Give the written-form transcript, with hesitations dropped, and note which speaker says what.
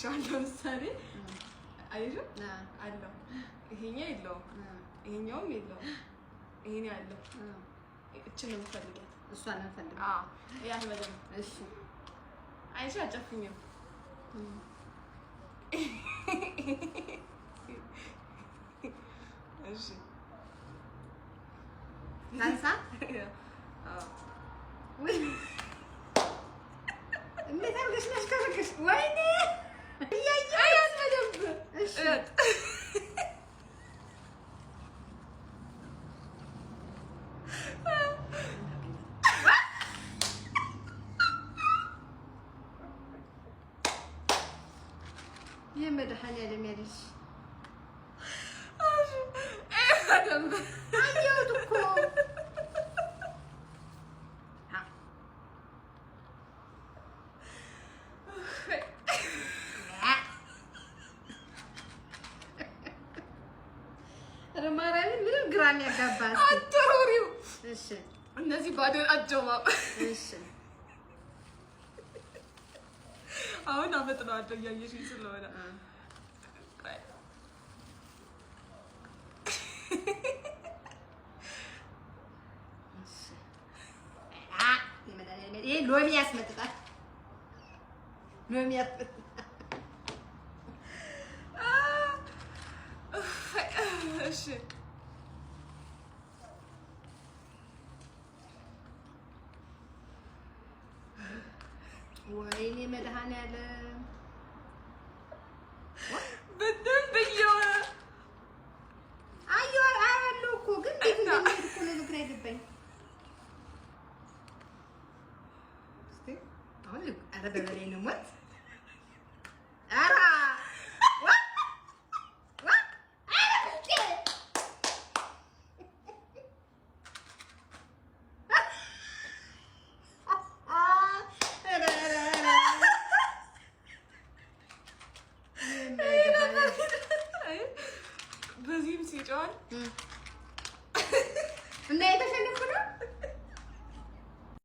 Speaker 1: እሺ አሁን ለምሳሌ አየሽው አለው። ይሄኛው የለውም፣ ይሄኛውም የለውም። ይሄን ያለው እችን ነው የምፈልጋት።
Speaker 2: እሷን ነው የምፈልገው።
Speaker 1: አዎ ያን በደንብ።
Speaker 2: እሺ።
Speaker 1: አይሽ አጨፍኝም። እሺ።
Speaker 2: ላንሳ?
Speaker 1: አዎ።
Speaker 2: ውይ፣ እንዴት አድርገሽ ነው ያሽከረከርሽ? ወይኔ እያየሁ።
Speaker 1: አያት በደንብ።
Speaker 2: እሺ።
Speaker 1: እያት።
Speaker 2: የመድኃኒዓለም ያለሽ።
Speaker 1: እሺ በደንብ።
Speaker 2: አየሁት እኮ። ኧረ ማርያምን ምንም ግራ የሚያጋባ።
Speaker 1: አትሩሪው።
Speaker 2: እሺ።
Speaker 1: እነዚህ ባዶ ናቸው።
Speaker 2: እሺ።
Speaker 1: አሁን አፈጥነዋለሁ እያየሽኝ ስለሆነ። ቆይ።
Speaker 2: እሺ። የመድኃኒዓለም ይሄ ሎሚ ያስመጥጣል። ሎሚ ያስመጥጣል።
Speaker 1: እሺ።
Speaker 2: ወይኔ መድኃኒዓለም።
Speaker 1: በደንብ እየሆነ።
Speaker 2: አየሁ፣ አያለሁ እኮ ግን እንዴት እንደሚሄድ እኮ ነው ግራ የገባኝ። እስኪ አሁን ኧረ በበላይ ነው ሞት። ኧረ ዋ ዋ ኧረ ብልጤ። ኧረ ኧረ ኧረ የመድኃኒዓለም።
Speaker 1: በዚህም ሲጫዋል።
Speaker 2: እና የተሸነፍኩ ነው።